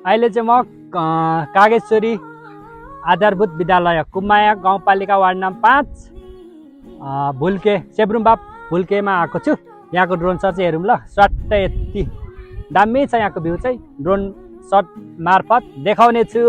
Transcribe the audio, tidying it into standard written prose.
अहिले चाहिँ म कागेश्वरी आधारभूत विद्यालय कुमाया गाउँपालिका वार्ड नम्बर 5 भुल्के सेब्रुम्बा भुल्केमा आएको छु। यहाँको ड्रोन सट चाहिँ हेरौँ ल। सट्ट यति दामी छ यहाँको भ्यू चाहिँ ड्रोन सट मार्फत देखाउने छु।